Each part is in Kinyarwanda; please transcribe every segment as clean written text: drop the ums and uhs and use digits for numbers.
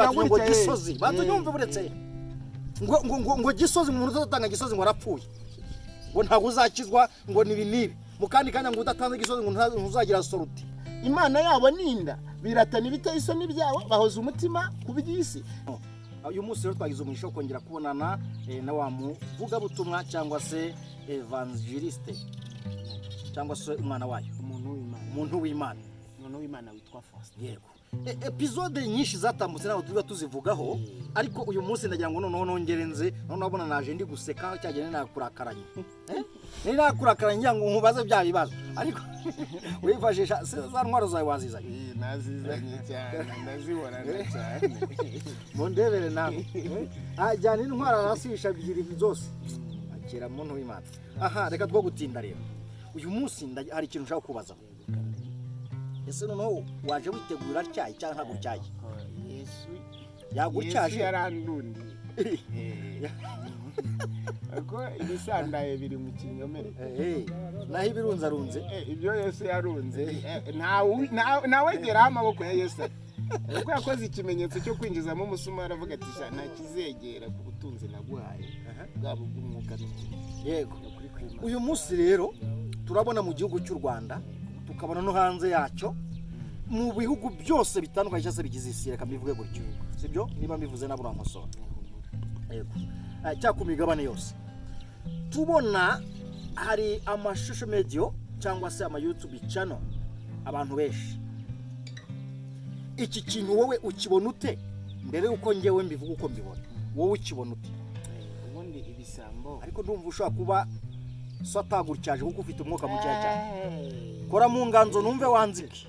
Batumye ngo gutya, eh. Gisozi, banza unyumve, buretse ngo Gisozi, umuntu uzatanga Gisozi ngo arapfuye, ngo ntabwo uzakizwa, ngo nibi nibi. Mu kandi kanya ngo udatanze Gisozi ngo ntuzagira sortie. Imana yabo ni inda, biratana ibiteye isoni byabo, bahoza umutima ku by'isi. Uyu munsi rero twagize umugisha wo kongera kubonana na wa muvugabutumwa cyangwa se évangéliste cyangwa se umwana wayo. Umuntu w'Imana. Umuntu w'Imana. Umuntu w'Imana witwa Faustin. Yego. Episode nyinshi zatambutse ntabwo tuba tuzivugaho, ariko uyu munsi ndagira ngo noneho nongere nze noneho urabona naje ndi guseka cyagenda nakurakaranye. Eh? Nari nakurakaranye ngira ngo nkubaze bya bibazo, ariko wifashisha se za ntwaro zawe wazizanye? Nazizanye cyane, ndazibonana cyane. Mundebere nawe. Ajyana intwaro arasisha ebyiri zose, akira muntu w'Imana. Aha reka two gutinda rero, uyu munsi hari ikintu ushaka kubaza. Ese noneho waje witegura cyayi cyangwa ntabwo cyayi? Yesu. Yagutyaje? Yesu yarandundiye kuko ibisandaye biri mu kinyomere. Naho ibirunzarunze? Ibyo Yesu yarunze, ntawegeraho amaboko ya Yesu ari, kuko yakoze ikimenyetso cyo kwinjizamo umusumari, avuga ati: "Sha, nta kizegera ku butunzi naguhaye, bwaba ubw'umwuka n'ukuri." Ukuri kw'Imana. Uyu munsi rero turabona mu gihugu cy'u Rwanda, tukabona no hanze yacyo, mu bihugu byose bitandukanye cyangwa se bigize isi, reka mbivuge gutyo, sibyo? Niba mbivuze nabura nkosora. Yego. Cyangwa ku migabane yose, tubona hari ama social media cyangwa se ama YouTube channel, abantu benshi. Iki kintu wowe ukibona ute? Mbere y'uko ngewe mbivuga uko mbibona, wowe ukibona ute? Ubundi ibisambo Ariko ndumva ushobora kuba so atagutyaje kuko ufite umwuka mukeya cyane. Kora mu nganzo numve wanzike.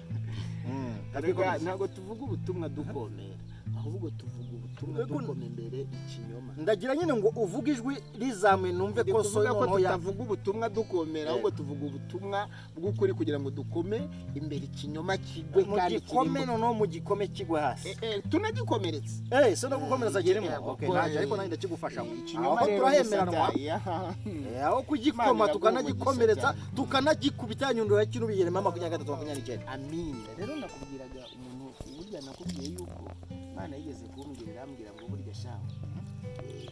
Erega ntabwo tuvuga ubutumwa dukomera, ahubwo tuvuga ubutumwa dukoma imbere ikinyoma. Ndagira nyine ngo uvuge ijwi rizamuye numve Ndi ko so kuvuga ko noneho ya tutavuga ubutumwa dukomera, ahubwo tuvuga ubutumwa bw'ukuri kugira ngo dukome imbere ikinyoma kigwe mu kandi gikome kirimbuke. Noneho mu gikome kigwe hasi. Tunagikomeretse. So no gukomeretsa kirimo. Okay, Kuko, ntacyo, ariko nanjye ndakigufasha. Ikinyoma Aho rero turahemeranwa. ni Satani. Aha. Aho kugikoma Imana iraguha tukanagikomeretsa, umugisha cyane. tukanagikubita nyundo ya kino biyerema 23 29. Amina. Rero nakubwiraga umuntu, burya nakubwiye yuko Imana yigeze kumbwira, irambwira ngo burya shaho,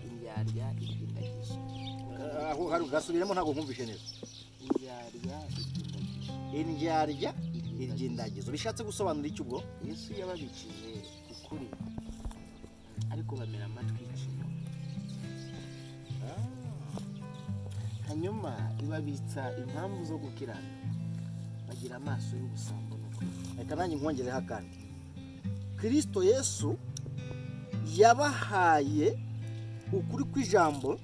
indyarya irya indagizo. Aho hari gasubiremo, ntabwo nkumvishe neza. Indyarya irya indagizo. Indyarya irya indagizo, bishatse gusobanura iki ubwo? Yesu yababikije ukuri, ariko bamera amatwi y'ikinyoma. Hanyuma ibabitsa impamvu zo gukiranuka, bagira amaso y'ubusambo n'ukuri. Reka nanjye nkongereho akandi. Kirisito Yesu yabahaye ukuri kw'ijambo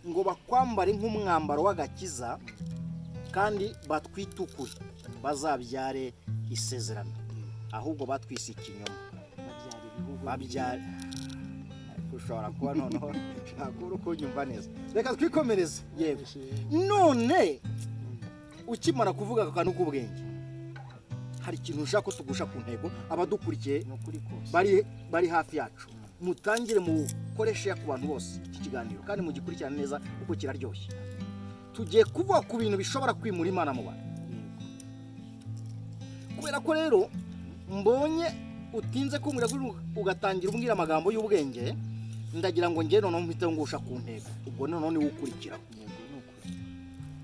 ngo bakwambare nk'umwambaro w'agakiza, kandi batwite ukuri, bazabyare isezerano. Ahubwo batwise ikinyoma. Babyara ibihugu. Babyara. Ariko ushobora kuba noneho ushobora kuba uri kunyumva neza. Reka twikomereze. Yego, none ukimara kuvuga aka kantu k'ubwenge, hari ikintu ushaka ko tugusha ku ntego abadukurikiye Ni ukuri kose. bari hafi yacu. Mutangire mukoreshe ku bantu bose iki kiganiro kandi mugikurikirane neza kuko kiraryoshye. Tugiye kuvuga ku bintu bishobora kwimura Imana mu bantu. Kubera ko rero mbonye utinze kumbwira kuri ugatangira umbwira amagambo y'ubwenge, ndagira ngo njye noneho mpite ngusha ku ntego, ubwo noneho niwe ukurikiraho. Yego, ni ukuri.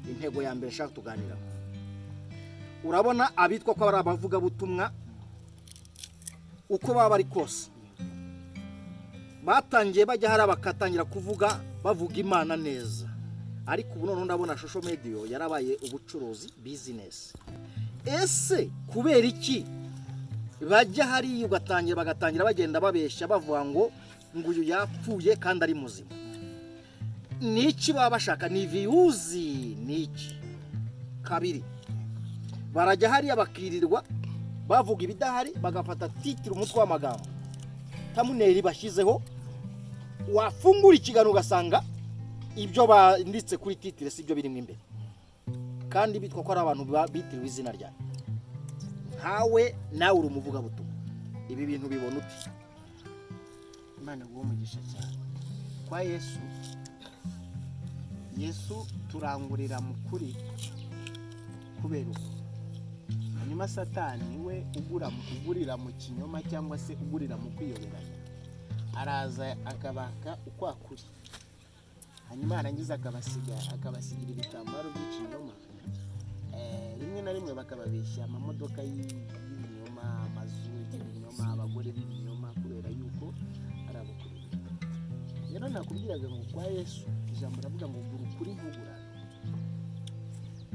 Intego ya mbere nshaka tuganiraho, urabona abitwa ko ari abavugabutumwa, uko baba bari kose, batangiye bajya hariya bakatangira kuvuga, bavuga Imana neza, ariko ubu noneho ndabona social media yarabaye ubucuruzi, business. Ese kubera iki bajya hariya ugatangira bagatangira bagenda babeshya, bavuga ngo uyu yapfuye kandi ari muzima? Ni iki baba bashaka? Ni views? Ni iki? Kabiri, barajya hariya bakirirwa bavuga ibidahari, bagafata titre, umutwe w'amagambo, thumbnail bashyizeho, wafungura ikiganiro ugasanga ibyo banditse kuri titre si byo birimo imbere, kandi bitwa ko ari abantu bitiriwe izina ryawe. Nkawe nawe uri umuvugabutumwa, ibi bintu bibona ute? Imana iguhe umugisha cyane. Kwa Yesu, Yesu turangurira mu kuri kubera ubu. Hanyuma Satani we ugura, ugurira mu kinyoma cyangwa se ugurira mu kwiyoberanya. Araza akabaka ukwakuri, hanyuma yarangiza akabasigira ibitambaro by'ikinyoma. Rimwe na rimwe bakababeshya amamodoka y'ibinyoma, amazu y'ibinyoma, abagore b'ibinyoma, kubera yuko ari abakuru. Rero nakubwiraga ngo kwa Yesu ijambo ravuga ngo gura ukuri ntugurane.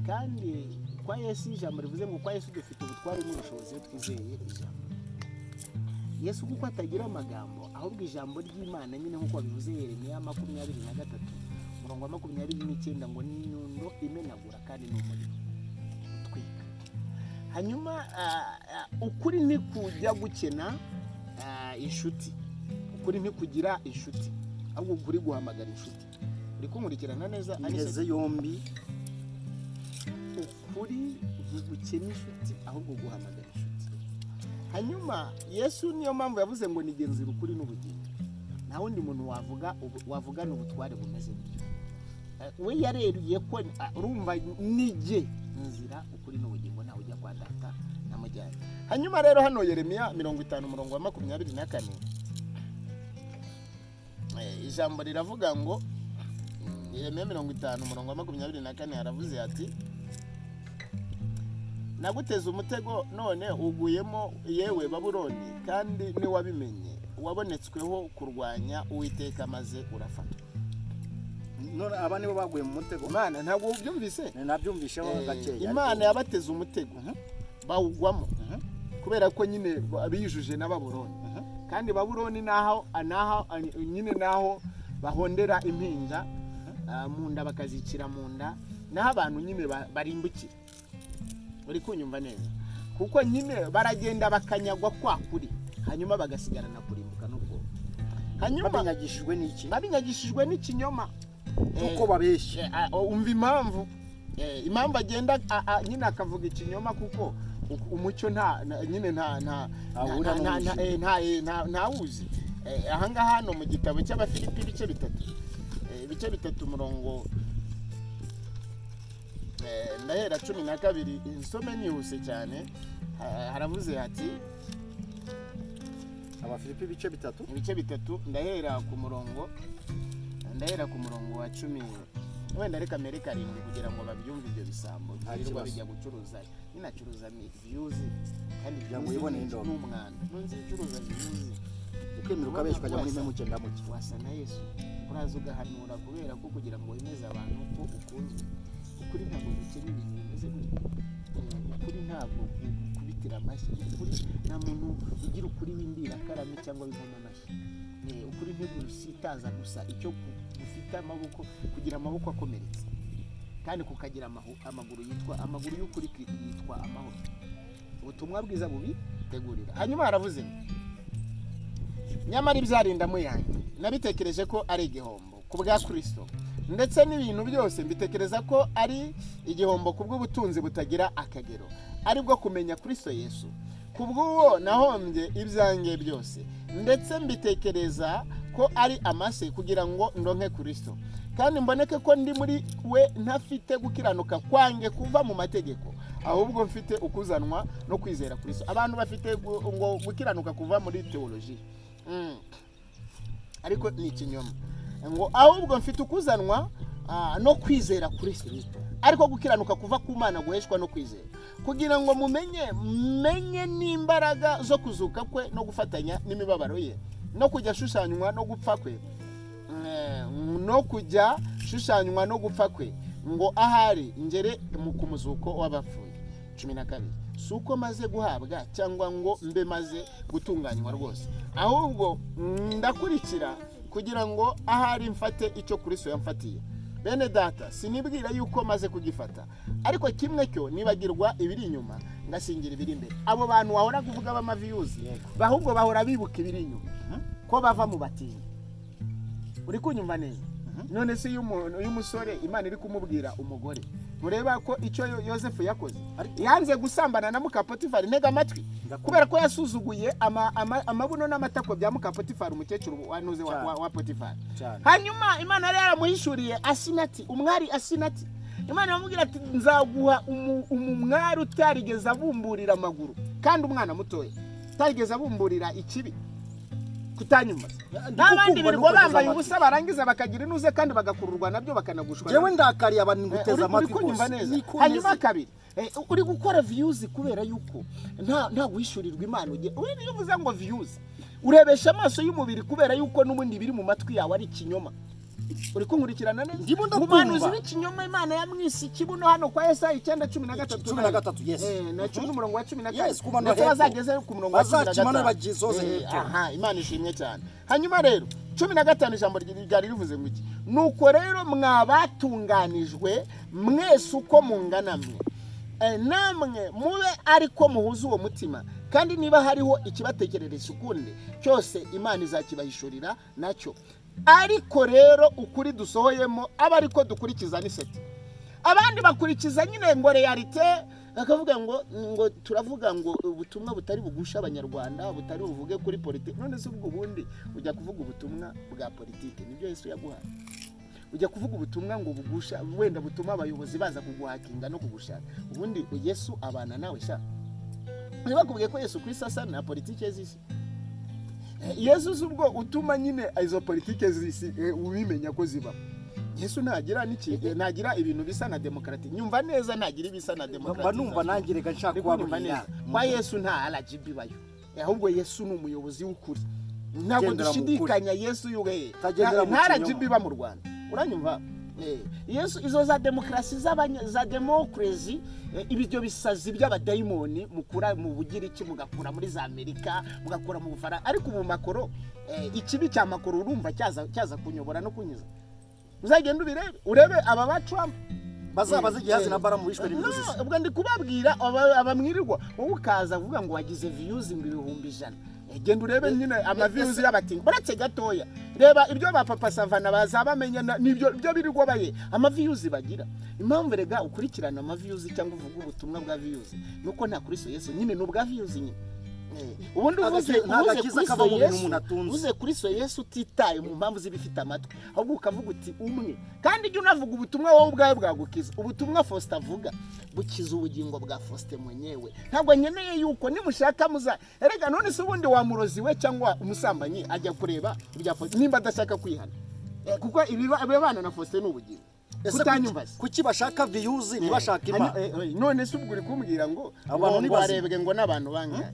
Kandi kwa Yesu ijambo rivuze ngo kwa Yesu dufite ubutware n'ubushobozi iyo twizeye ijambo. Yesu kuko atagira amagambo, ahubwo ijambo ry'Imana nyine nk'uko babivuze Yeremiya 23 umurongo wa 29 ngo ni inyundo imenagura kandi ni umuriro utwika. Hanyuma ukuri ntikujya gukena inshuti, ukuri ntikugira inshuti, ahubwo ukuri guhamagara inshuti. Uri kunkurikirana neza? Inteze yombi. Ukuri ntigukena inshuti, ahubwo guhamagara inshuti. Hanyuma Yesu niyo mpamvu yavuze ngo nigenzira ukuri n'ubugingo. Nta wundi muntu wavugana ubutware bumeze gutyo. We yareruye ko urumva nige nzira ukuri n'ubugingo, ntawe ujya kwa data namujyanye. Hanyuma rero hano Yeremiya 50 umurongo wa 24, ijambo riravuga ngo Yeremiya 50 umurongo wa 24 haravuze ati naguteze umutego none uguyemo yewe Babuloni, kandi ntiwabimenye, wabonetsweho kurwanya Uwiteka maze urafatwa. None aba nibo baguye mu mutego? Imana ntabwo ubyumvise? Nabyumvisheho gakeya. Imana yabateze umutego bawugwamo kubera ko nyine bijuje na Babuloni. Kandi Babuloni naho nyine naho bahondera impinja mu nda, bakazicira mu nda, naho abantu nyine barimbukira. Uri kunyumva neza? Kuko nyine baragenda bakanyagwa kwa kuri, hanyuma bagasigarana kurimbuka n'ubwoba. Hanyuma babinyagishijwe n'iki? Babinyagishijwe n'ikinyoma kuko babeshya. Umva impamvu impamvu agenda nyine akavuga ikinyoma, kuko umucyo nta nyine nta nta nta ntawuzi. Ahangaha hano mu gitabo cy'Abafilipi ibice bitatu umurongo ndahera 12, insome nihuse cyane. Haravuze ati Abafilipi ibice bitatu, ndahera ku murongo wa 10, wenda reka mere 7 kugira ngo babyumve ibyo bisambo birirwa bijya gucuruza. Ninacuruza views kandi ngo uyibone indoro n'umwana nunzi icuruza views ukemera ukabeshya ukajya muri memuke ndamuke wasa na Yesu uraza ugahanura kubera ko kugira ngo wemeze abantu ko ukunzwe. Ukuri ntabwo gukena ibintu bimeze gutyo. Ukuri ntabwo gukubitira amashyi. Ukuri nta muntu ugira ukuri w'imbira karame cyangwa w'inkoma amashyi. Ukuri ntigusitaza gusa icyo gufite amaboko, kugira amaboko akomeretse kandi kukagira amaguru yitwa amaguru y'ukuri yitwa amahoro. Ubutumwa bwiza bubitegurira. Hanyuma haravuze nyamara ibyarinda yanjye nabitekereje ko ari igihombo ku bwa Kristo, ndetse n'ibintu byose mbitekereza ko ari igihombo ku bw'ubutunzi butagira akagero, ari bwo kumenya Kristo Yesu. Ku bw'uwo nahombye ibyanjye byose, ndetse mbitekereza ko ari amase kugira ngo ndonke Kristo, kandi mboneke ko ndi muri we ntafite gukiranuka kwanjye kuva mu mategeko, ahubwo mfite ukuzanwa no kwizera Kristo. Abantu bafite ngo gukiranuka kuva muri teoloji, ariko ni ikinyoma. Ngo ahubwo mfite ukuzanwa no kwizera Kristo, ariko gukiranuka kuva ku Mana guheshwa no kwizera, kugira ngo mumenye menye n'imbaraga zo kuzuka kwe no gufatanya n'imibabaro ye, no kujya shushanywa no gupfa kwe, no kujya shushanywa no gupfa kwe, ngo ahari ngere mu kumuzuko w'abapfuye. 12 si uko maze guhabwa cyangwa ngo mbe maze gutunganywa rwose, ahubwo ndakurikira kugira ngo ahari mfate icyo Kristo yamfatiye. Bene data, sinibwira yuko maze kugifata, ariko kimwe cyo nibagirwa ibiri inyuma ngasingira ibiri imbere. Abo bantu wahora kuvuga b'amaviyuzi ahubwo bahora bibuka ibiri inyuma ko bava mu batinyi. Uri kunyumva neza? None se iyo umusore Imana iri kumubwira umugore, mureba ko icyo Yosefu yakoze, yanze gusambana na muka Potifari. Ntega amatwi, kubera ko yasuzuguye amabuno n'amatako bya muka Potifari, umukecuru wanuze wa Potifari. Hanyuma Imana yari yaramuhishuriye Asinati, umwari Asinati. Imana iramubwira ati nzaguha umwari utarigeze abumburira amaguru, kandi umwana mutoya utarigeze abumburira ikibi. Kutanyuma Ndi n'abandi kukumva, birirwa nuko bambaye nteze ubusa, barangiza bakagira inuze kandi bagakururwa nabyo, bakanagushwa. Jewe ndakariye abantu, nguteze Uri amatwi kunyumva rwose. neza? Niko Hanyuma meze. kabiri, uri gukora views kubera yuko nta guhishurirwa Imana ugiye. Uri, niyo uvuze ngo views, urebesha amaso y'umubiri kubera yuko n'ubundi biri mu matwi yawe ari ikinyoma. Uri kunkurikirana neza? Ndimo ndakumva. Mu bahanuzi b'ikinyoma, Imana yamwise ikibuno hano kwa Yesaya 9:13. 13, yes. Na cumi n'umurongo wa 14. Yes, kumanura Ndetse hepfo. bazageze ku murongo wa 15. Bazakimanure bagisoze hepfo. Aha, Imana ishimwe cyane. Hanyuma rero 15, ijambo ryari rivuze ngo iki? Nuko rero mwabatunganijwe mwese uko mungana mwe, namwe mube ariko muhuze uwo mutima, kandi niba hariho ikibatekereresha ukundi cyose, Imana izakibahishurira nacyo. Ariko rero ukuri dusohoyemo aba ariko dukurikiza n'iseti. Abandi bakurikiza nyine ngo réalité, bakavuga ngo turavuga ngo ubutumwa butari bugusha Abanyarwanda, butari buvuge kuri politiki. None se ubwo ubundi ujya kuvuga ubutumwa bwa politiki, nibyo Yesu yaguhaye? Ujya kuvuga ubutumwa ngo bugusha, wenda butuma abayobozi baza kuguhakinga no kugushaka. Ubundi Yesu abana nawe sha. Ntibakubwiye ko Yesu Kristo asa na politiki z'isi? Yesu si ubwo utuma nyine izo politiki z'isi, ubimenya ko ziba. Yesu ntagira n'iki, ntagira ibintu bisa na demokarati. Nyumva neza, ntagira ibisa na demokarati. Mba numva nanjye reka nshaka Uri kunyumva kubabwira. neza? Kwa Yesu nta RGB bayo. Ahubwo Yesu ni umuyobozi w'ukuri, ntabwo Ugendera mu kuri. dushidikanya. Yesu yuhe Utagendera mu nta kinyoma. RGB iba mu Rwanda, uranyumva? Yesu izo za demokarasi za demokarasi, ibyo bisazi by'abadayimoni mukura mu Bugiriki, mugakura muri za Amerika, mugakura mu Bufaransa. Ariko ubu Macron, ikibi cya Macron urumva cyaza kunyobora no kunyiza. Uzagenda ubirebe, urebe aba ba Trump. Bazabaze Gihazi na Baramu wishwe n'imigozi. No, ubwo ndi kubabwira abamwirirwa, wowe ukaza uvuga ngo wagize views ngo 100,000. Genda urebe nyine amaviews y'abatingi. Uretse gatoya, reba ibyo ba Papa Savana baza bamenya nibyo byo birirwa baye amaviews bagira. Impamvu rega ukurikirana amaviews cyangwa uvuga ubutumwa bwa views nuko nta Kristo Yesu nyine, ni ubwa views nyine. Ubundi uvuze Nta uvuze gakiza Kristo kava mu bintu Yesu, umuntu atunze. uvuze Kristo Yesu utitaye mu mpamvu z'ibifite amatwi, ahubwo ukavuga uti umwe. Kandi ijya unavuga ubutumwa wowe ubwawe bwagukiza. Ubutumwa Faustin avuga bukiza ubugingo bwa Faustin mwenyewe. Ntabwo nkeneye yuko nimushaka muza. Erega none se ubundi wa murozi we cyangwa umusambanyi ajya kureba ibya Faustin nimba adashaka kwihana? Kuko ibibana na Faustin ni ubugingo. Ese Kutanyumva se? Kuki bashaka views ntibashaka Imana? None se ubwo uri kumbwira ngo Abantu ngo ni bazima. warebwe ngo n'abantu bangahe?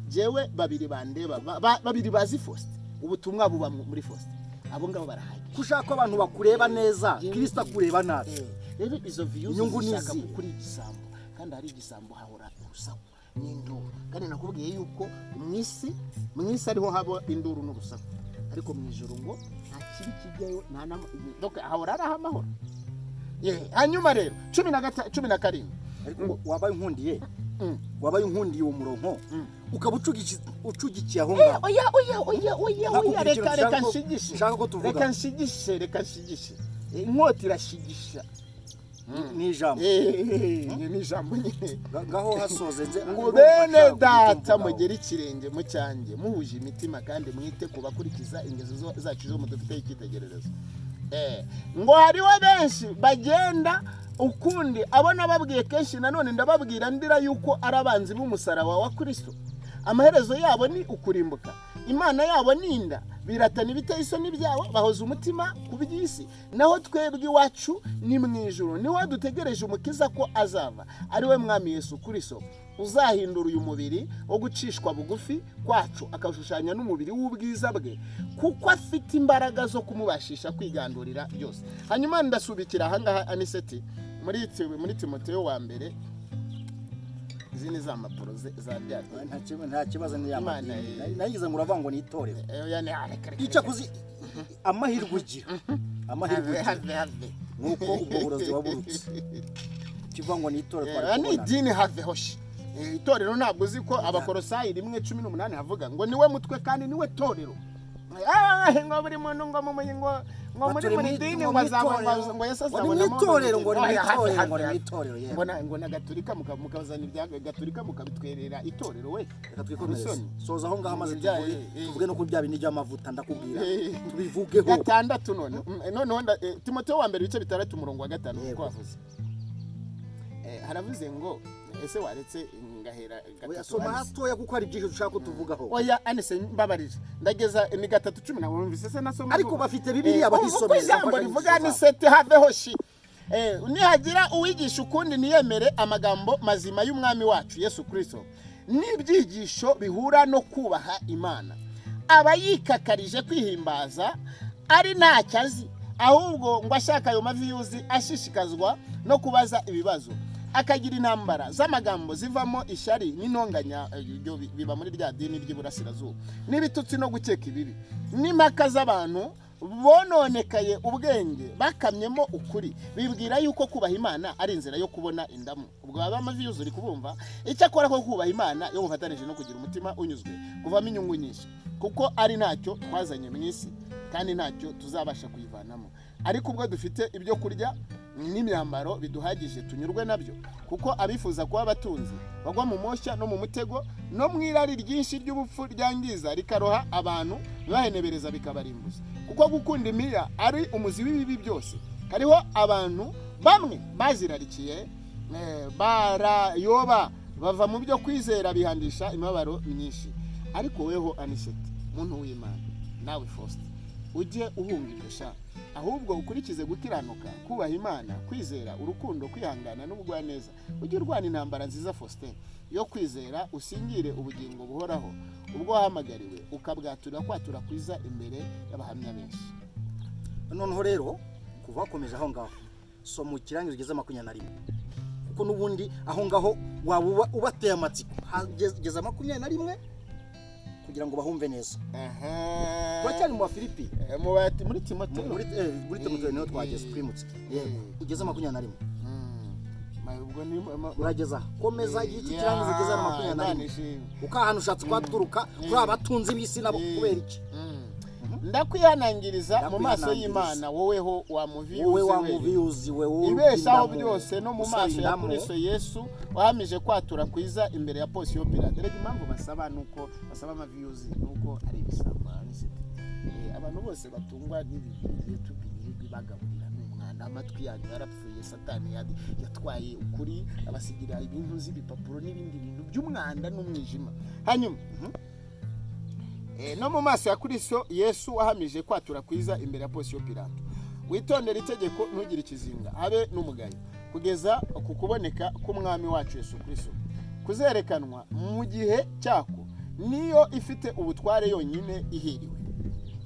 Jewe babiri bandeba, babiri bazi Faustin, ubutumwa buba muri Faustin, abo ngabo barahagije. Ko ushaka ko abantu bakureba neza, Kristo akureba nabi. Rero izo views Inyungu ni zishaka izihe? kuko uri igisambo, kandi hari igisambo hahora urusaku n'induru. Kandi nakubwiye yuko mu isi ariho haba induru n'urusaku, ariko mu ijuru ngo nta kibi kijyayo, nta donc hahora ari amahoro. Hanyuma rero 17. Ariko wabaye unkundiye, wabaye unkundiye uwo murongo, ukaba ucugikiye aho ngaho. Oya, oya, oya, oya, oya. Nakubwira Reka ikintu reka nshigishe. nshaka ko tuvuga. Reka nshigishe, reka nshigishe. Inkota irashigisha. Ni ijambo. Ni ijambo nyine. Ngaho hasoze nze Ngo ndumva bene nshaka data, kubyumvaho. mugere ikirenge mu cyanjye, muhuje imitima, kandi mwite ku bakurikiza ingeso zacu zo mudufiteho icyitegererezo. Ngo hariho benshi bagenda ukundi, abo nababwiye kenshi, nanone ndababwira ndira yuko ari abanzi b'umusaraba wa Kristo. Amaherezo yabo ni ukurimbuka, imana yabo ni inda, biratana ibiteye isoni byabo, bahoza umutima ku by'isi. Naho twebwe iwacu ni mu ijuru, niho dutegereje Umukiza ko azava, ari we Mwami Yesu Kristo, uzahindura uyu mubiri wo gucishwa bugufi kwacu, akawushushanya n'umubiri w'ubwiza bwe, kuko afite imbaraga zo kumubashisha kwigandurira byose. Hanyuma ndasubikira ahangaha, Aniseti, muri Timoteyo wa mbere. Izi ni za mpapuro za bya Nta kibazo, ni ya Imana, madini. Nayigize ngo uravuga ngo ni itorero. Yani, reka, reka, Icyo reka. kuzi amahirwe ugira, amahirwe Have, ugira have, have. nuko ubwo burozi waburutse kivuga ngo ni itorero twari Ni kubonana. idini, have hoshi. Itorero ntabwo uzi ko Abakorosayi 1:18 havuga ngo niwe mutwe kandi niwe torero? Ngo buri muntu ngo mu ngo muri Baturi muri dini ngo ngo azaba mw'itorero. ngo Yesu Ngo ni azabona. mw'itorero, ngo ni mw'itorero, ngo ni mw'itorero, yewe. Ngo na gatolika mukazana ibya gatolika mukabitwerera itorero we. Reka twikomereze. Isoni. Soza aho ngaho maze tuvuge, tuvuge no kuri bya bindi by'amavuta, ndakubwira tubivugeho. Gatandatu none. Noneho Timoteyo wa mbere ibice 6 umurongo wa 5, Yego. uko wavuze. Haravuze ngo Ese waretse ngahera Oya, gatatu soma Anise? hatoya kuko hari byinshi dushaka ko tuvugaho. Oya Anise, mbabarije, ndageza ni 3:10 na wumvise se nasoma Ariko vuba. bafite Bibiliya Umva uko bahisomera, ijambo imfashanyigisho rivuga zabo. Anisete, haveho shi. Nihagira uwigisha ukundi ntiyemere amagambo mazima y'umwami wacu Yesu Kirisito n'ibyigisho bihura no kubaha Imana, aba yikakarije kwihimbaza ari ntacyo azi, ahubwo ngo ashaka ayo maviews, ashishikazwa no kubaza ibibazo, akagira intambara z'amagambo zivamo ishyari n'intonganya. Ibyo biba muri rya dini ry'iburasirazuba, n'ibitutsi no gukeka ibibi n'impaka z'abantu bononekaye ubwenge, bakamyemo ukuri, bibwira yuko kubaha Imana ari inzira yo kubona indamu. Ubwo baba amaviews uri kubumva. Icyakora ko kubaha Imana iyo bufatanije no kugira umutima unyuzwe kuvamo inyungu nyinshi, kuko ari ntacyo twazanye mu isi kandi ntacyo tuzabasha kuyivanamo. Ariko ubwo dufite ibyo kurya n'imyambaro biduhagije, tunyurwe nabyo. Kuko abifuza kuba abatunzi bagwa mu moshya no mu mutego no mu irari ryinshi ry'ubupfu ryangiza rikaroha abantu bibahenebereza bikabarimbuza. Kuko gukunda imiya ari umuzi w'ibibi byose. Hariho abantu bamwe bazirarikiye, barayoba bava mu byo kwizera, bihandisha imibabaro myinshi. Ariko weho Aniseti, muntu w'Imana, nawe Faustin, ujye uhunga ibyo sha, ahubwo ukurikize gukiranuka, kubaha Imana, kwizera, urukundo, kwihangana n'ubugwaneza. Ujye urwana intambara nziza, Faustin, yo kwizera, usingire ubugingo buhoraho ubwo wahamagariwe ukabwatura kwatura kwiza imbere y'abahamya benshi. Noneho rero kuva wakomeje aho ngaho, soma ikirangizo ugeze 21, kuko n'ubundi aho ngaho waba ubateye amatsiko. Hageze 21 kugira ngo bahumve neza. Turacyari mu Bafilipi. Muri Timoteyo. Muri Timoteyo niho twageze, twimutse. Yego, ugeze 21. Ubwo ni Urageza, komeza igice kirangizo ugeze hano 21. Imana ishimwe. Kuko ahantu ushatse kuhaturuka kuri abatunzi b'isi nabo, kubera iki? Ndakwihanangiriza mu maso Ndakwihanangiriza. y'Imana, woweho wa muviews Wowe wa we, muviews we, wowe ibeshaho indamu, byose, no mu usaba maso ya indamu. Kristo Yesu wahamije kwatura kwiza imbere ya Ponsiyo Pilato. Erega impamvu basaba nuko basaba amaviews nuko ari ibisambo. Abantu bose batungwa n'ibi YouTube birirwa bagaburira n'umwana. Amatwi yanyu yarapfuye, Satani yatwaye ukuri, abasigira ibintu z'ibipapuro n'ibindi bintu by'umwanda n'umwijima. Hanyuma no mu maso ya Kristo Yesu wahamije kwatura kwiza imbere ya Ponsiyo Pilato, witondere itegeko, ntugire ikizinga habe n'umugayo, kugeza ku kuboneka k'umwami wacu Yesu Kristo kuzerekanwa mu gihe cyako. Niyo ifite ubutware yonyine ihiriwe,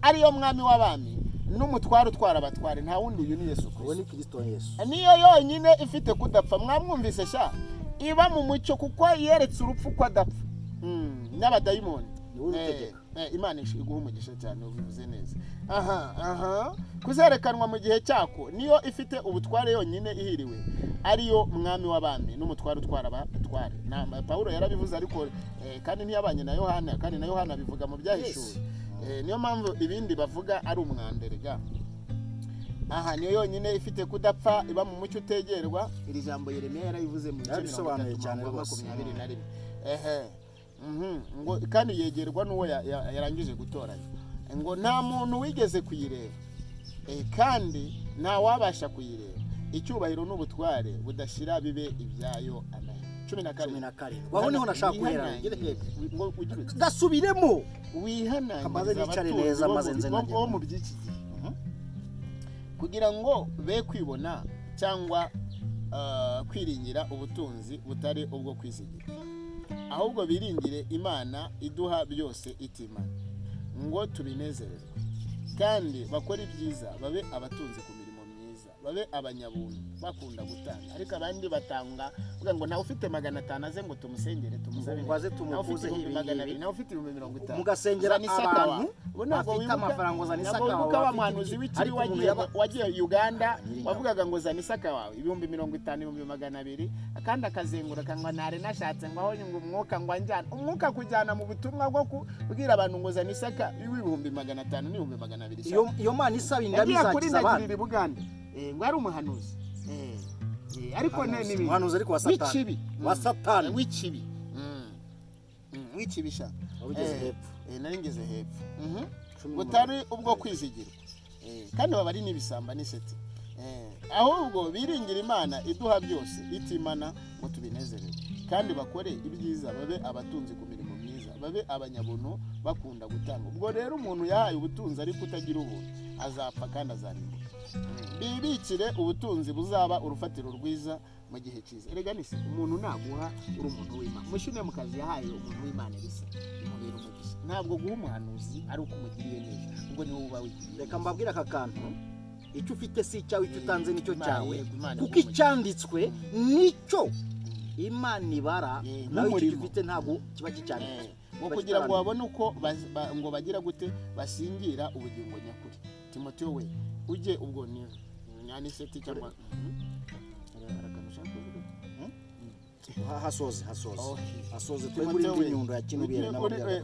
ariyo mwami w'abami n'umutware utwara abatware. Nta wundi, uyu ni Yesu Uwo Kristo. Ni Kristo Yesu. Niyo yonyine ifite kudapfa. Mwamwumvise sha, iba mu mucyo kuko yeretse urupfu ko adapfa. N'abadayimoni. Niwe urutegeka. Imana iguha umugisha cyane, ubivuze neza. Aha kuzerekanwa mu gihe cyako. Niyo ifite ubutware yonyine ihiriwe, ariyo mwami w'abami n'umutware utwara abatware. Pawulo yarabivuze, ariko kandi ntiyabanye na Yohana, kandi na Yohana abivuga mu Byahishuwe. Niyo mpamvu ibindi bavuga ari umwanderega. Aha niyo yonyine ifite kudapfa, iba mu mucyo utegerwa. Iri jambo Yeremiya yarabivuze mu bice mirongo Yarabisobanuye itatu cyane umurongo wa rwose. 21. Ehe. Ngo kandi yegerwa n'uwo yarangije gutoranya. Ngo nta muntu wigeze kuyireba, kandi nta wabasha kuyireba. Icyubahiro n'ubutware budashira bibe ibyayo, amen. Cumi na Cumi karindwi. na karindwi, aho niho nashaka guhera. Ngere hepfo. Ngo ugira uti Gasubiremo. wihanangiriza Maze nicare abatunzi neza, bo maze mu nze najye. bo mu by'iki gihe, kugira ngo be kwibona cyangwa kwiringira ubutunzi butari ubwo kwizigira, ahubwo biringire Imana iduha byose itimana ngo tubinezerezwe, kandi bakore ibyiza, babe abatunzi ku mirimo myiza, babe abanyabuntu, bakunda gutanga. Ariko abandi batanga uvuga ngo nawe ufite 500 aze ngo tumusengere, tumusabire, Ngo aze nawe ufite tumukuzeho ibihumbi ibi magana ngibi. abiri, nawe ufite 50,000, Mugasengera zana isaka abantu wawe. Ubu ntabwo bafite wibuka- amafaranga, ngo zana ntabwo isaka wibuka wawe, wa bafite muhanuzi iki? w'ikibi Ariko umuntu wagiye wagiye Uganda, Nyiringabo. wavugaga ngo zana isaka wawe, 50,000, 200,000, akandi akazenguruka ngo ntare nashatse ngo aho ngo umwuka ngo anjyana, umwuka kujyana mu butumwa bwo kubwira abantu ngo zana isaka w'ibihumbi 500 n'ibihumbi 200. Iyo mana isaba indamu Yagiye kuri izakiza abandi. Nagirira i Bugande. Ngo ari umuhanuzi. Ariko ne n'ibindi Umuhanuzi ariko wa Satani. W'ikibi. Wa Satani. W'ikibi. W'ikibi sha. Waba ugeze hepfo. Nari ngeze hepfo. Cumi Butari ubwo kwizigirwa. Kandi baba ari n'ibisamba n'iseti. Ahubwo biringira Imana iduha byose itimana ngo tubinezererwe. Kandi bakore ibyiza, babe abatunzi ku mirimo myiza, babe abanyabuntu, bakunda gutanga. Ubwo rero umuntu yahaye ubutunzi ariko utagira ubuntu azapfa kandi azarimbuka. Bibikire ubutunzi buzaba urufatiro rwiza mu gihe cyiza. Erega nise umuntu naguha uri umuntu w'Imana, Umushunemukazi yahaye umuntu w'Imana bisa bimubera umugisha. Ntabwo guha umuhanuzi ari uko umugiriye neza, ubwo niwe uba wigiriye. Reka mbabwire aka kantu: icyo ufite si icyawe, icyo utanze nicyo Imana, cyawe. Yego, Imana Kuko iguha umugisha. icyanditswe nicyo Imana ibara. Nawe icyo Nk'umurimo. ufite ntabwo kiba kicyanditswe. Ngo Kiba kugira ngo kitaranditswe. babone uko ngo bagira gute, basingira ubugingo nyakuri. Timoteyo we, ujye ubwo ni nyaniseti cyangwa. Hari akantu ushaka kuvuga? Hasoze, hasoze. Okay. Hasoze twe Timoteyo kuri we, indi nyundo ya kinubiyeri.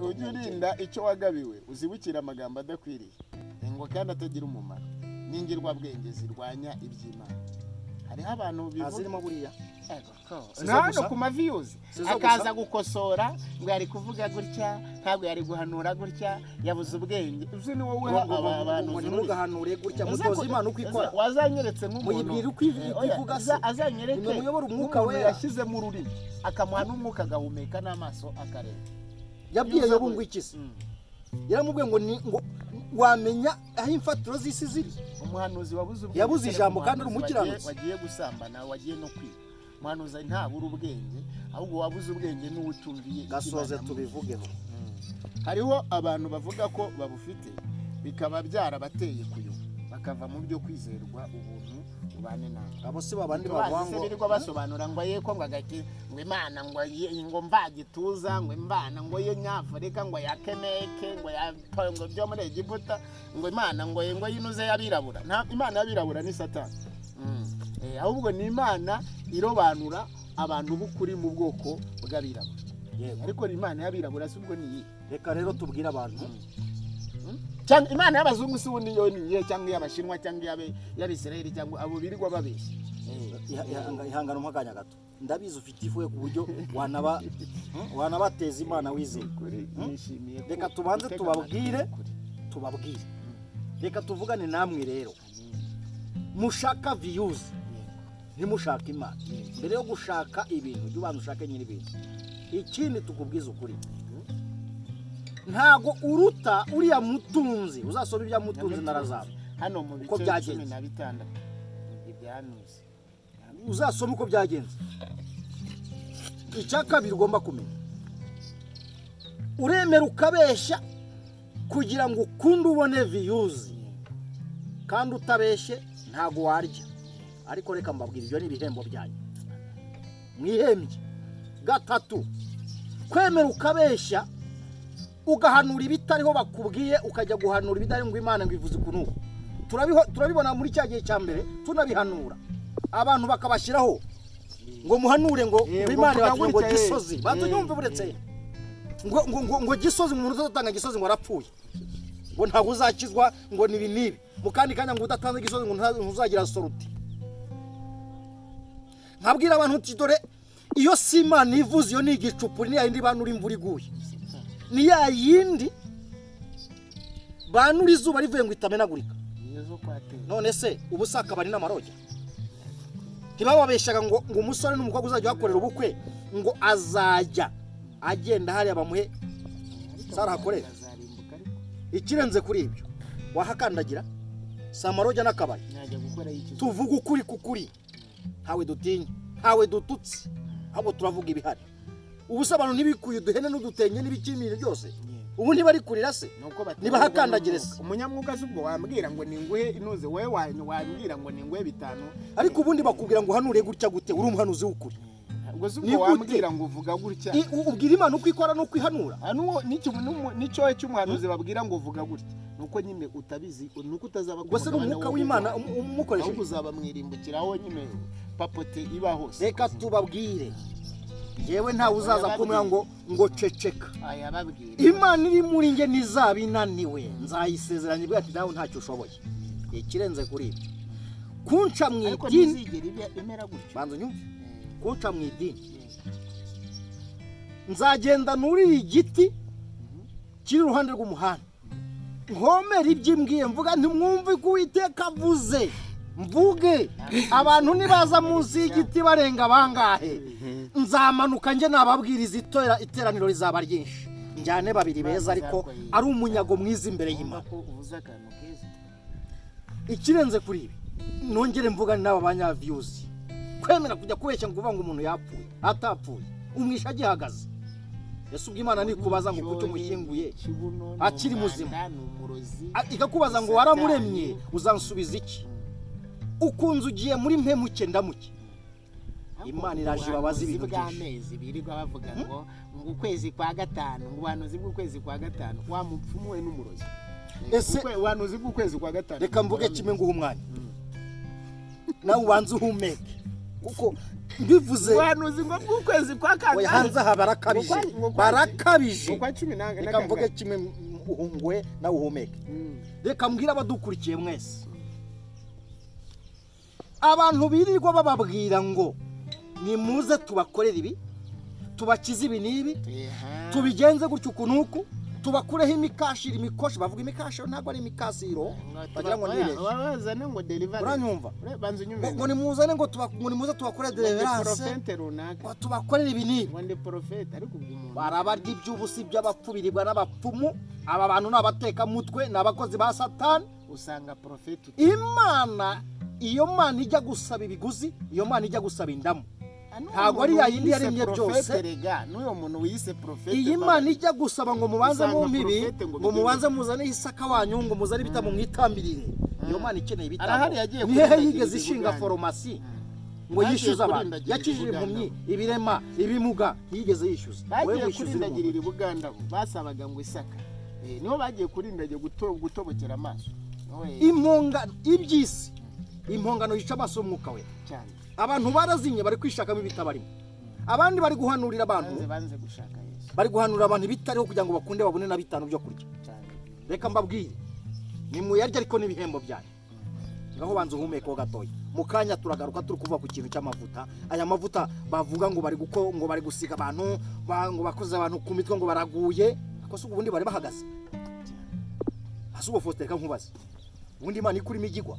Ujye urinda icyo wagabiwe, uzibukire amagambo adakwiriye ngo kandi atagira umumaro n'ingirwabwenge zirwanya iby'Imana. Hariho abantu bivuga Zirimo buriya. Si zo hano gusa. ku ma views Si zo akaza gusa. gukosora ngo yari kuvuga gutya, ntabwo yari guhanura gutya, yabuze ubwenge. Uzi ni wowe Ngo ngo aba ngo bantu ngo uzururiye. Ntimugahanure gutya, mutoze Imana uko ikora. Wazanyeretse nk'umuntu Muyibwira uko uko Oya, ivuga se. Azanyereke Nimwe muyobora umwuka nk'umuntu wera. yashyizemo ururimi, akamuha n'umwuka, agahumeka n'amaso akareba. Yabwiye Iyo uza Yobu ngo iki se? Yaramubwiye ngo ni ngo wamenya aho imfatiro z'isi ziri? Umuhanuzi wabuze ubwenge. Yabuze Kereka ijambo kandi uri umuhanuzi umukiranutsi. Wagiye gusambana, wagiye no kwiba. Umuhanuzi ntabura ubwenge, ahubwo wabuze ubwenge n'uwutumviye icyo Gasoze. Imana yamubwiye. Tubivugeho. Hariho abantu bavuga ko babufite, bikaba byarabateye kuyoba, bakava mu byo kwizerwa. Ubuntu ubane nawe. Abo si babandi Tubazi bavuga se ngo birirwa basobanura ngo yeko, ngo agaki, ngo Imana ngo ngo mvagituza, ngo Imana ngo ye Nyafurika, ngo ya Kemeke, ngo ya ngo byo muri Egiputa, ngo Imana ngo yinuze y'abirabura. Nta Imana y'abirabura, ni Satani. Ahubwo ni Imana irobanura abantu b'ukuri mu bwoko bw'abirabura. Yego. Ariko ni Imana y'abirabura si ubwo ni iyihe? Reka rero tubwire abantu. Cyangwa Imana y'abazungu si ubundi yo ni iyihe? Cyangwa iy'Abashinwa, cyangwa iy'Abisirayeli, cyangwa abo birirwa babeshya? Ihangane umpe gato. Ndabizi ufite ifu ku buryo wanaba wanabateza Imana wizeye. Kuri nishimiye ko Reka tubanze utega tubabwire. amatwi ukuri. Tubabwire, reka tuvugane namwe rero mushaka views, ntimushaka Imana. Mbere yo gushaka ibintu, jya ubanza ushake nyiri ibintu. Ikindi tukubwiza ukuri, ntago uruta uriya mutunzi. Uzasoma ibya mutunzi na Lazaro. Hano mu Uko bice byagenze. 16 ibyanuze. Uzasoma uko byagenze. Icya kabiri ugomba kumenya, uremera ukabeshya kugira ngo ukunde ubone views, kandi utabeshye ntago warya. Ariko reka mbabwire, ibyo ni ibihembo byanyu mwihembye. Gatatu, kwemera ukabeshya, ugahanura ibitariho bakubwiye, ukajya guhanura ibitari, ngo Imana ngo ivuze ukuntu uku. Turabibona muri cya gihe cya mbere tunabihanura, abantu bakabashyiraho ngo muhanure ngo ngo Imana ngo ibatumye ngo gutya, Gisozi banza unyumve buretse ngo Gisozi, umuntu uzatanga Gisozi ngo arapfuye, ngo ntabwo uzakizwa, ngo nibi nibi. Mu kandi kanya ngo udatanze Gisozi ngo ntuzagira sortie. Nkabwira abantu uti: "Dore iyo si Imana ivuze, iyo ni igicupuri, ni ya yindi banura imvura iguye, ni ya yindi banura izuba rivuye ngo itamenagurika." Niyo zo kwatera. None se ubu si akabari n'amarojya? Ntibababeshyaga ngo umusore n'umukobwa uzajya uhakorera ubukwe ngo azajya agenda hariya bamuhe Sara hakorera? Azarimbuka ariko. Ikirenze kuri ibyo, wahakandagira si amarojya n'akabari? Najya gukora iki? Tuvuga ukuri kukuri, ntawe dutinya, ntawe dututse, ahubwo turavuga ibihari. Ubu se abantu ntibikuye uduhene n'udutenge n'ibiki byose? Ubu ntibari kurira se? Nuko baterwa Nibahakandagire n'umwuka. se. Umunyamwuga se ubwo wambwira ngo ninguhe inuze wowe wambwira ngo ninguhe bitanu? Ariko ubundi bakubwira ngo uhanure gutya gute uri umuhanuzi w'ukuri? Ubwo se Ni ubwo gute? wambwira ngo uvuga gutya? Ubwira Imana uko ikora n'uko ihanura. N'icyohe cy'umuhanuzi babwira ngo uvuga gutya, nuko nyine utabizi, nuko utazaba ku Ubwo se ni mugabane umwuka wo w'Imana guhanura. umukoresheje? Ahubwo uzaba mwirimbukiraho nyine, papote iba hose. Reka tubabwire, yewe ntawe uzaza kumwe ngo ceceka. Ayababwira. Imana iri muri nge ntizaba inaniwe, nzayisezeranya ibwira ati: "Nawe ntacyo ushoboye." Ikirenze kuri ibyo, kunca mu Ariko idini ntizigera imera gutyo. Banza unyumve. Kunca mu idini, nzagenda nurire igiti kiri iruhande rw'umuhanda, nkomere ibyo imbwiye, mvuga ntimwumve ko Uwiteka avuze. Mvuge abantu nibaza munsi y'igiti barenga bangahe, nzamanuka njye nababwiriza iteraniro rizaba ryinshi, njyane babiri beza ariko ari umunyago mwiza imbere y'Imana. Ko uvuze akantu keza. Ikirenze kuri ibi, nongere mvugane n'aba banyaviyuzi kwemera kujya kubeshya ngo uvuga ngo umuntu yapfuye atapfuye, umwisha agihagaze. Ese ubwo Imana nikubaza ngo kuki umushyinguye Kibuno ni akiri umwanda, muzima? Ni umurozi. Ikakubaza ngo waramuremye, uzansubiza iki? Ukunze ugiye muri mpemuke ndamuke. Imana iraje ibabaze ibintu Ubuhanuzi byinshi. bw'amezi birirwa bavuga ngo ukwezi kwa gatanu, ngo ubuhanuzi bw'ukwezi kwa gatanu, wa mupfumu we n'umurozi. Ese Ubuhanuzi bw'ukwezi kwa gatanu. Reka mvuge kimwe nguhe umwanya nawe ubanze uhumeke, kuko mbivuze. Ubuhanuzi ngo bw'ukwezi kwa Oya, kangahe? hanze aha barakabije. Barakabije. Ngo kwa cumi na Reka mvuge kimwe uhunguwe nawe uhumeke. Reka mbwire abadukurikiye mwese, abantu birirwa bababwira ngo nimuze tubakorere ibi, tubakize ibi n'ibi, tubigenze gutyo uku n'uku, tubakureho imikashiro, imikoshi. Bavuga imikashiro, ntabwo ari imikasiro, bagira ngo nibeshye. Bazane ngo deliverance. Uranyumva? Banza unyumve. Ngo nimuzane ngo nimuze tubakorere Ngo ndi deliverance, prophète runaka. Ngo tubakorere ibi n'ibi. Ngo ndi prophète, ariko ubwo umuntu Barabarya iby'ubusa, iby'abapfu biribwa n'abapfumu. Aba bantu ni abatekamutwe, ni abakozi ba Satani. Usanga prophète Imana, iyo Mana ijya gusaba ibiguzi, iyo Mana ijya gusaba indamu, ntabwo ari ya yindi yaremye byose. Rega n'uwo muntu wiyise prophète. Iyi Mana ijya gusaba ngo mubanze Usanga mumpe ibi, prophète ngo ngo bigende. mubanze muzane isaka wanyu, ngo muzane ibitabo mwitambirire, iyo Mana ikeneye ibitabo. Arahari yagiye Ni hehe kurindagira yigeze ishinga ibuganda. farumasi ngo Bagiye yishyuze abantu? kurindagira Yakijije ibuganda. impumyi, ibirema, ibimuga, ntiyigeze yishyuza. Wowe Bagiye wishyuza uri kurindagirira muntu. I Buganda bo basabaga ngo isaka. Niho bagiye kurindagira gutobokera amaso. Impongano iby'isi, impongano yica amaso y'umwuka we. Cyane. Abantu barazimye, bari kwishakamo ibitabarimo, abandi bari guhanurira abantu. Banze gushaka Yesu. Bari guhanurira abantu ibitariho kugira ngo bakunde babone na bitanu byo kurya. Cyane. Reka mbabwire, ni muyarya ariko n'ibihembo byanyu. Ngaho banza uhumeke ho gatoya. Mu kanya turagaruka turi kuvuga ku kintu cy'amavuta. Aya mavuta bavuga ngo bari guko, ngo bari gusiga abantu, ngo bakoze abantu ku mitwe ngo baraguye. Ariko se ubundi bari bahagaze hasi? Ubwo Faustin, reka nkubaze, ubundi Imana ikurimo igigwa,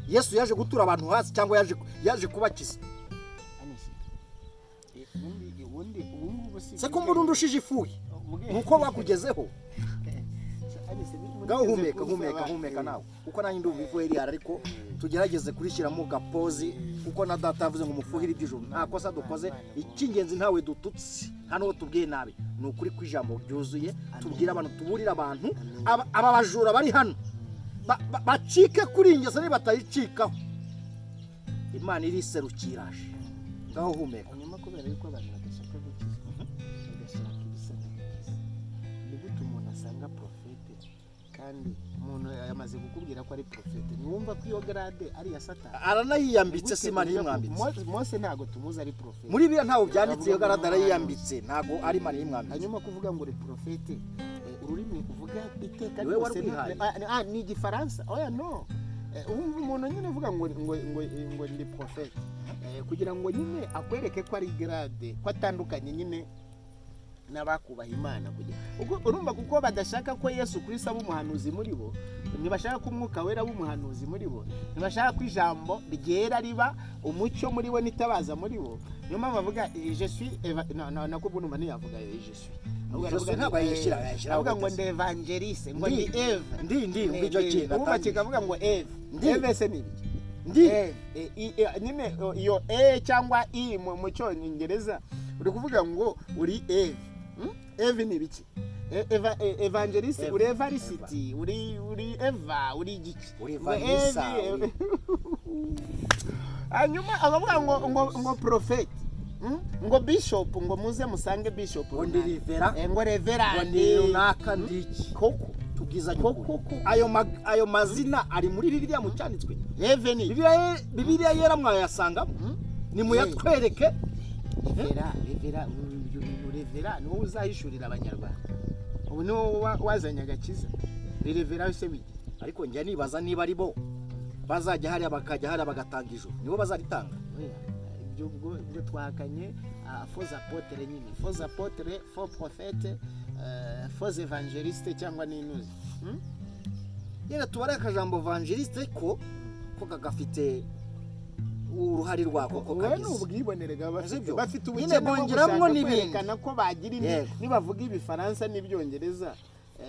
Yesu yaje gutura abantu hasi cyangwa yaje kubakiza? Hano se. Ubundi ubu ngubu si Se ko mbona undushije ifuhe nuko bakugezeho? Alice, Ngaho murigeze humeka, humeka, kunsaba, humeka nawe, kuko nanjye ndumva ifuhe rihari, ariko tugerageze kurishyiramo gapozi, kuko na data yavuze ngo mufuhire iby'ijuru. Nta kosa dukoze, icy'ingenzi ntawe dututse, nta n'uwo tubwiye nabi, ni ukuri ko ijambo ryuzuye. Tubwire abantu, tuburire abantu, aba bajura bari hano bacike kuri iyi ngeso. Niba batayicikaho, Imana iriserukiraje. Ngaho humeka. Hanyuma kubera yuko abantu badashaka gukizwa, bagashaka ibisa n'agakiza, ni gute umuntu asanga prophète kandi umuntu yamaze kukubwira ko ari prophète? Ntiwumva ko iyo grade ari iya Satani? Aranayiyambitse, si Imana yimwambitse. Mose ntabwo tumuzi ari prophète. Muri biriya ntawe byanditse, iyo grade arayiyambitse, ntabwo ari Imana yimwambitse. Hanyuma kuvuga ngo uri prophète, ururimi uvuga iteka Ni wowe ryose warwihaye. Ni igifaransa. Oya, no. Wumva umuntu nyine uvuga ngo ndi prophète, kugira ngo nyine akwereke ko ari grade, ko atandukanye nyine n'abakubaha Imana, kugira ubwo urumva, kuko badashaka ko Yesu Kristo aba umuhanuzi muri bo, ntibashaka ko Umwuka Wera aba umuhanuzi muri bo, ntibashaka ko ijambo ryera riba umucyo muri bo n'itabaza muri bo. Niyo mpamvu bavuga je suis no, no, nako ubwo numva ntiyavuga je suis. Ahubwo Je suis aravuga ntabwo ngo, yayishyira, yayishyira aravuga ngo gute se? ndi évangéliste, ngo ndi Eve. Ndi umva icyo kintu Ubu atangiye. Kikavuga ngo Eve. Ndi. Eve se ni ibiki? Ndi. Eve, nyine iyo e cyangwa i mu cyongereza uri kuvuga ngo uri Eve. Eve ni ibiki? Évangéliste. Eva. Uri evarisiti, uri Eva, uri igiki? Uri Ngo Vanessa, Eve. Hanyuma abavuga ngo prophète, Ngo bishop, ngo muze musange bishop Ngo ndi runaka. rivera. Ngo reverend. Ngo ndi runaka, ndi iki? Koko. Tubwizanye Koko, ukuri. koko. Ayo mazina ari muri Bibiliya mu cyanditswe? Eve ni Bibiliya yera mwayasangamo? Nimuyatwereke. Revera, revera, ibyo bintu revera ni wowe uzahishurira abanyarwanda. Ubu ni wowe wazanye agakiza. Revera se biki? Ariko njya nibaza niba ari bo bazajya hariya, bakajya hariya bagatanga ijuru, nibo bazaritanga? Oya, ibyo ubwo ibyo twahakanye, faux apôtre nyine, faux apôtre, faux prophète, faux évangéliste cyangwa n'inuzi. Yenda tubare akajambo évangéliste ko Ko gafite uruhare rwako ko Wowe ni kagize. Ubwibonere baba bafite. Sibyo? Bafite Nyine ubukene bwo bongeramwo gushaka n'ibindi. kwerekana ko bagira indi. Nibavuga Ibifaransa n'Ibyongereza,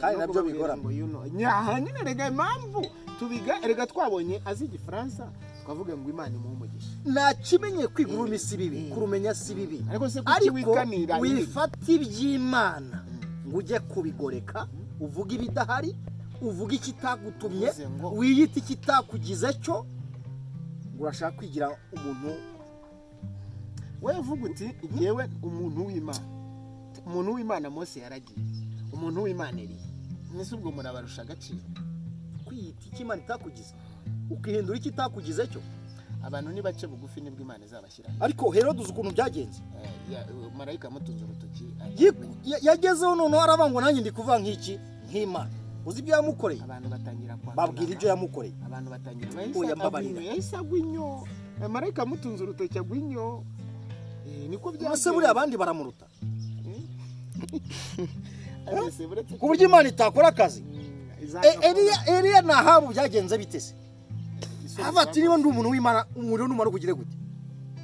Kandi no nabyo kubabwira bigorana. ngo you know. Nyaha nyine, rega impamvu tubiga, rega twabonye azi Igifaransa twavuga ngo Imana imuhe umugisha. Nta kimenye kwiga ururimi si bibi, kurumenya si bibi. Ariko se kuki Ariko wikanira indimi? wifata iby'Imana ngo ujye kubigoreka, uvuge ibidahari, uvuge ikitagutumye, Uvuze ngo- wiyite ikitakugize cyo, ngo urashaka kwigira umuntu. Wowe uvuga uti ngewe umuntu w'Imana, umuntu w'Imana Mose yaragiye, umuntu w'Imana Eliya, mwese ubwo murabarusha agaciro? Kwiyita icyo Imana itakugize, ukihindura icyo itakugize cyo. Abantu ni bace bugufi, nibwo Imana izabashyira. Ariko Herode, uzi ukuntu byagenze? Marayika amutunze urutoki. Yagezeho noneho aravuga ngo nanjye ndi kuvuga nk'iki, nk'Imana. Uzi ibyo yamukoreye? Abantu batangira kwanga. Babwira ibyo yamukoreye. Abantu batangira bahise Oya, agwa mbabarira. inyo, yahise agwa inyo. Marayika amutunze urutoki agwa inyo. Niko Ese buriya abandi baramuruta Ese buretse ku buryo Imana itakora akazi? Izagakora. Eliya na Ahabu byagenze bite se? Isoni Hava ati niba ndi umuntu w'Imana, umuriro numara kugire gute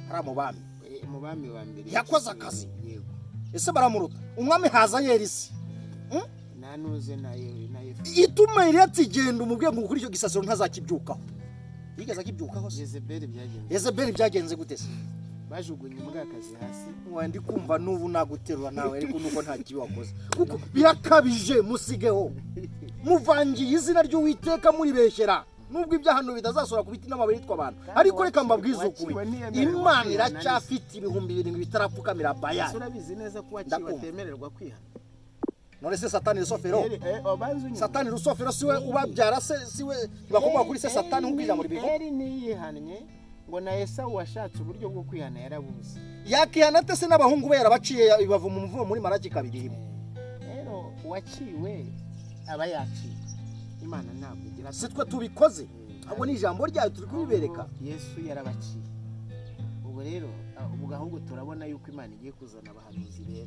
hariya mu bami? Mu bami wa mbere. Yakoze akazi. Yego. Ese baramuruta? Umwami Hazayeli se? Nanuze na Yefu. Ituma Eliya ati genda umubwiye ngo kuri icyo gisasiro ntazakibyukaho. Yigeze akibyukaho se? Yezebeli byagenze. Yezebeli byagenze gute se? Bajugunye imbwakazi hasi. Wa, ndi kumva n'ubu naguterura nawe, ariko nuko nta kibi wakoze, kuko birakabije. Musigeho, muvangiye izina ry'Uwiteka, muribeshyera, nubwo ibyaha bitazasora ku biti n'amabuye yitwa abantu. Ariko reka mbabwize ukuri, Waciwe ntiyemererwa Imana kwihana. iracyafite 7000 bitarapfukamira Ese Bayali. urabizi neza ko waciwe Ndakumva. atemererwa kwihana? None se Satani Rusofero? Obanza unyumve. Satani Rusofero siwe ubabyara se? Siwe ntibakomoka kuri se Satani nk'uko ijambo ribivuga? Eri ntiyihannye, ngo na Esawu washatse uburyo bwo kwihana yarabuze. Yakihana ate se n'abahungu be yarabaciye ibavu mu muvumo muri Maraki 2:1? Rero uwaciwe aba yaciwe, Imana ntabwo igira. Si twe tubikoze, ahubwo ni ijambo ryayo turi kubibereka. Ahubwo Yesu yarabaciye. Ubwo rero ubwo ahubwo turabona yuko Imana igiye kuzana abahanuzi bera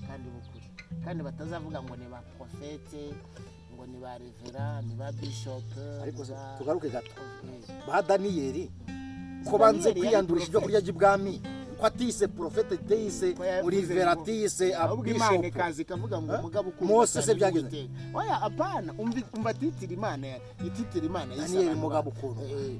kandi b'ukuri, kandi batazavuga ngo ni ba prophète, ngo ni ba révérend, ni ba bishop. Ariko ni se ba- tugaruke gato, Eh, ba Daniyeli ko banze Daniyeli yari kwiyandurisha ibyo prophète. kurya by'ibwami, ko atise prophète, atise Ko yavuze urivera, ngo- atise ahubwo Imana bishop. ikaza ikavuga ngo Eh? umugabo ukundwa Mose se cyane byagenze? n'Uwiteka. Oya, apana, umva, umva titira Imana ititira Imana yise Daniyeli abantu mugabo ukundwa. Eh,